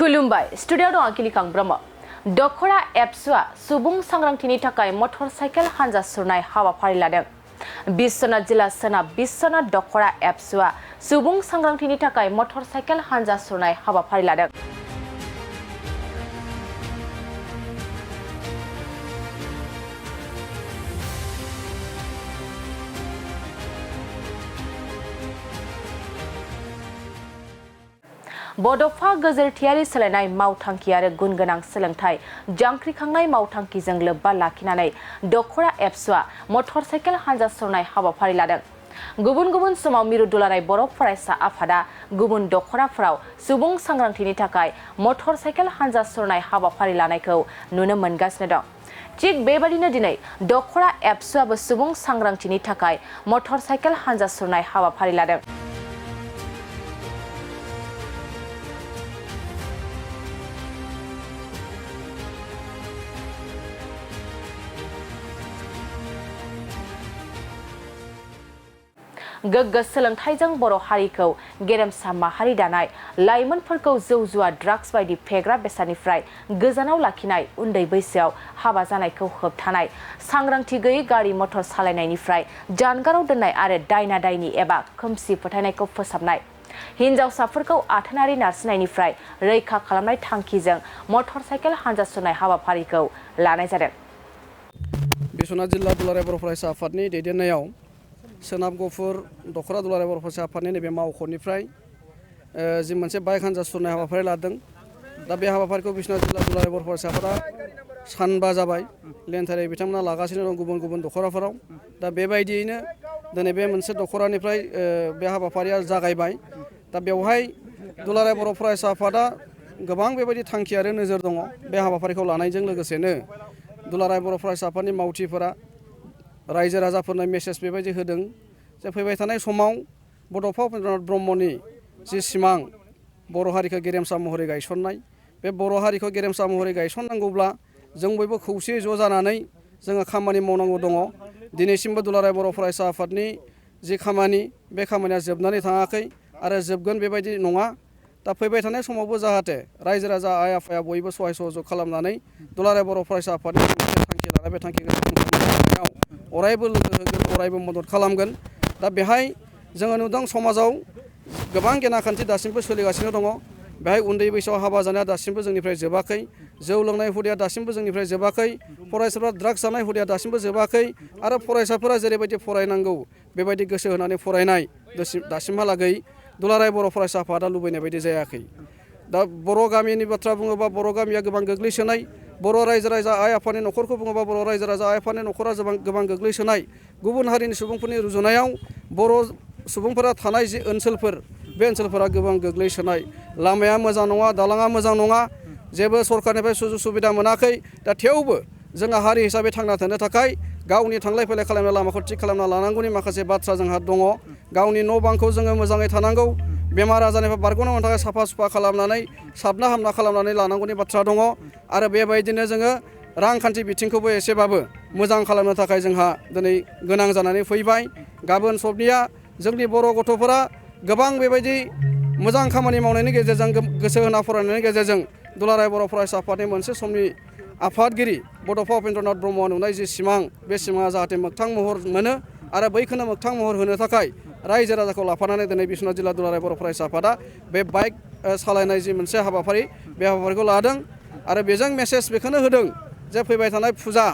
खुलुमबाय स्टुडियो दं आखिलि कां ब्रह्म दख'र एबसुआ सुबुं सांग्रांथिनि थाखाय मटर साइकेल हानजा सुरनाय हाबाफारि लादों। बिश्वनाथ जिल्ला सोनाब बिश्वनाथ दख'र एबसुआ सुबुं सांग्रांथिनि थाखाय मटर साइकेल हानजा सुरनाय हाबाफारि लादों। बड'फा गेजेरथियारि सोलायनाय मावथांखि आरो गुनगोनां सोलोंथाइ जांख्रिखांनाय मावथांखिजों लोब्बा लाखिनानै दख'र एबसुआ मटर साइकेल हानजा सुरनाय हाबाफारि लादों। गुबुन गुबुन समाव मिरु दुलाराय बर' फरायसा आफादा गुबुन दख'राफोराव सुबुं सांग्रांथिनि थाखाय मटर साइकेल हानजा सुरनाय हाबाफारि लानायखौ नुनो मोनगासिनो दं। थिग बेबादिनो दिनै दख'र एबसुआबो सुबुं सांग्रांथिनि थाखाय मटर साइकेल हानजा सुरनाय हाबाफारि लादों। गोग्गो सोलोंथाइजों बर' हारिखौ गेरेमसा माहारि दानाय, लाइमोनफोरखौ जौ जुवा ड्राग्स बायदि फेग्रा बेसादनिफ्राय गोजानाव लाखिनाय, उन्दै बैसोआव हाबा जानायखौ होबथानाय, सांग्रांथि गैयै गारि मटर सालायनायनिफ्राय जानगाराव दोननाय आरो दायना दायनि एबा खोमसि फोथायनायखौ फोसाबनाय, हिन्जावसाफोरखौ आथोनारि नारसिननायनिफ्राय रैखा खालामनाय थांखिजों मटर साइकेल हानजा सुरनाय हाबाफारिखौ लानाय जादों। बिश्वनाथ जिल्ला दुलाराय बर' फरायसा आफादनि दैदेननायाव सोनाब गफुर दख'र दुलाराय बर' फरायसा आफादनि नैबे मावख'निफ्राय जि मोनसे बाइक हानजा सुरनाय हाबाफारि लादों। दा बे हाबाफारिखौ बिश्वनाथ जिल्ला दुलाराय बर' फरायसा आफादा सानबा जाबाय लेन्थारै बिथांमोना लागासिनो दं गुबुन गुबुन दख'राफोराव। दा बेबायदियैनो दिनै बे मोनसे दख'रानिफ्राय बे हाबाफारिया जागायबाय। दा बेवहाय दुलाराय बर' फरायसा आफादा गोबां बेबायदि थांखि आरो नोजोर दङ। बे हाबाफारिखौ लानायजों लोगोसेनो दुलाराय बर' फरायसा आफादनि मावथिफोरा रायजो राजाफोरनो मेसेज बेबायदि होदों जे फैबाय थानाय समाव बड'फा उपेन्द्रनाथ ब्रह्मनि जि सिमां बर' हारिखौ गेरेमसा महरै गायसननाय, बे बर' हारिखौ गेरेमसा महरै गायसननांगौब्ला जों बयबो खौसेयै ज' जानानै जोङो खामानि मावनांगौ दङ। दिनैसिमबो दुलाराय बर' फरायसा आफादनि जि खामानि, बे खामानिया जोबनानै थाङाखै आरो जोबगोन बेबायदि नङा। दा फैबाय थानाय समावबो जाहाथे रायजो राजा आइ आफाया बयबो सहाय सहयोग खालामनानै दुलाराय बर' फरायसा आफादनि थांखि लानाय बे थांखिखौ अरायबो लोगो होगोन, अरायबो मदद खालामगोन। दा बेहाय जोङो नुदों समाजाव गोबां गेनाखान्थि दासिमबो सोलिगासिनो दङ। बेहाय उन्दै बैसोआव हाबा जानाया दासिमबो जोंनिफ्राय जोबाखै, जौ लोंनाय हुदाया दासिमबो जोंनिफ्राय जोबाखै, फरायसाफ्रा ड्राग्स जानाय हुदाया दासिमबो जोबाखै आरो फरायसाफोरा जेरैबायदि फरायनांगौ बेबायदि गोसो होनानै फरायनाय दासिमहालागै दुलाराय बर' फरायसा आफादा लुबैनाय बायदि जायाखै। दा बर' गामिनि बाथ्रा बुङोबा बर' गामिया गोबां गोग्लैसोनाय, बर' रायजो राजा आइ आफानि न'खरखौ बुङोबा बर' रायजो राजा आइ आफानि न'खरा गोबां गोग्लैसोनाय। गुबुन हारिनि सुबुंफोरनि रुजुनायाव बर' सुबुंफोरा थानाय जि ओनसोलफोर, बे ओनसोलफोरा गोबां गोग्लैसोनाय। लामाया मोजां नङा, दालाङा मोजां नङा, जेबो सरकारनिफ्राय सुजुग सुबिदा मोनाखै। दा थेवबो जोंहा हारि हिसाबै थांना थानो थाखाय गावनि थांलाय फैलाय खालामनाय लामाखौ थिग खालामना लानांगौनि माखासे बाथ्रा जोंहा दङ। गावनि न' बांखौ जोङो मोजाङै थानांगौ, बेमार आजारनिफ्राय बारग'नांगौनि थाखाय साफा सुफा खालामनानै साबना हामना खालामनानै लानांगौनि बाथ्रा दङ। आरो बेबायदिनो जोङो रांखान्थि बिथिंखौबो एसेबाबो मोजां खालामनो थाखाय जोंहा दिनै गोनां जानानै फैबाय। गाबोन सबनिया जोंनि बर' गथ'फोरा गोबां बेबायदि मोजां खामानि मावनायनि गेजेरजों गोसो होना फरायनायनि गेजेरजों दुलाराय बर' फरायसा आफादनि मोनसे समनि आफादगिरि बड'फा उपेन्द्रनाथ ब्रह्मआ नुनाय जि सिमां, बे सिमाङा जाहाथे मोगथां महर मोनो आरो बैखौनो मोगथां महर होनो थाखाय रायजो राजाखौ लाफानानै दिनै बिश्वनाथ जिल्ला दुलाराय बर' फरायसा आफादा बे बाइक सालायनाय जि मोनसे हाबाफारि, बे हाबाफारिखौ लादों। आरो बेजों मेसेज बेखौनो होदों जे फैबाय थानाय फुजा,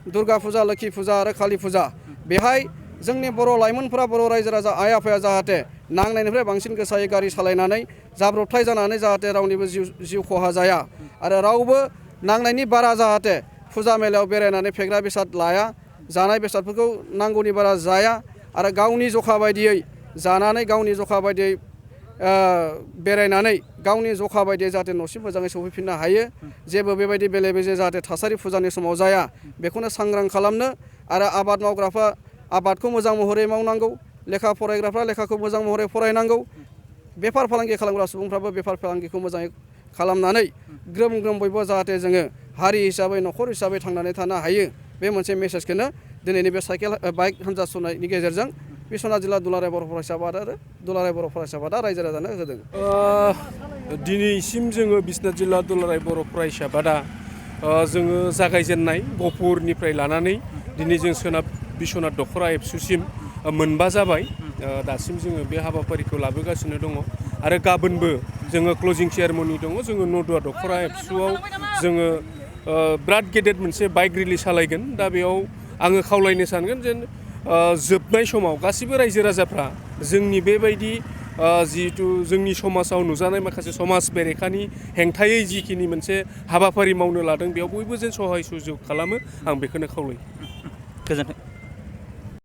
दुर्गा फुजा, लोखि फुजा आरो कालि फुजा, बेहाय जोंनि बर' लाइमोनफोरा बर' रायजो राजा आइ आफाया जाहाथे नांनायनिफ्राय बांसिन गोसायै गारि सालायनानै जाब्रबथाय जानानै जाहाथे रावनिबो जिउ खहा जाया आरो रावबो नांनायनि बारा जाहाथे फुजा मेलायाव बेरायनानै फेग्रा बेसाद लाया, जानाय बेसादफोरखौ नांगौनि बारा जाया आरो गावनि जखा बायदियै जानानै गावनि जखा बायदियै बेरायनानै गावनि जखा बायदियै जाहाथे न'सिम मोजाङै सफैफिननो हायो, जेबो बेबायदि बेले बेजे जाहाथे थासारि फुजानि समाव जाया, बेखौनो सांग्रां खालामनो आरो आबाद मावग्राफ्रा आबादखौ मोजां महरै मावनांगौ, लेखा फरायग्राफ्रा लेखाखौ मोजां महरै फरायनांगौ, बेफार फालांगि खालामग्रा सुबुंफ्राबो बेफार फालांगिखौ मोजाङै खालामनानै ग्रोम ग्रोम बयबो जाहाथे जोङो हारि हिसाबै न'खर हिसाबै थांनानै थानो हायो, बे मोनसे मेसेजखौनो दिनैनि बे बाइक हानजा सुरनायनि गेजेरजों बिश्वनाथ जिल्ला दुलाराय बर' फरायसा आफाद आरो दुलाराय बर' फरायसा आफादा रायजो राजानो होदों। दिनैसिम जोङो बिश्वनाथ जिल्ला दुलाराय बर' फरायसा आफादा जोङो जागायजेननाय गहपुरनिफ्राय लानानै दिनै जों सोनाब बिश्वनाथ दख'र एबसुसिम मोनबा जाबाय। दासिम जोङो बे हाबाफारिखौ लाबोगासिनो दङ आरो गाबोनबो जोङो क्लजिं सेरेमनि दङ। जोङो नदुवा दख'र एबसुआव जोङो बिराद गेदेर मोनसे बाइक रेलि सालायगोन। दा बेयाव आङो खावलायनो सानगोन जेन जोबनाय समाव गासिबो रायजो राजाफ्रा जोंनि बेबायदि जिहेतु जोंनि समाजाव नुजानाय माखासे समाज बेरेखानि हेंथायै जिखिनि मोनसे हाबाफारि मावनो लादों बेयाव बयबो जेन सहाय सुजुग खालामो आं बेखौनो खावलायो। गोजोन्थों।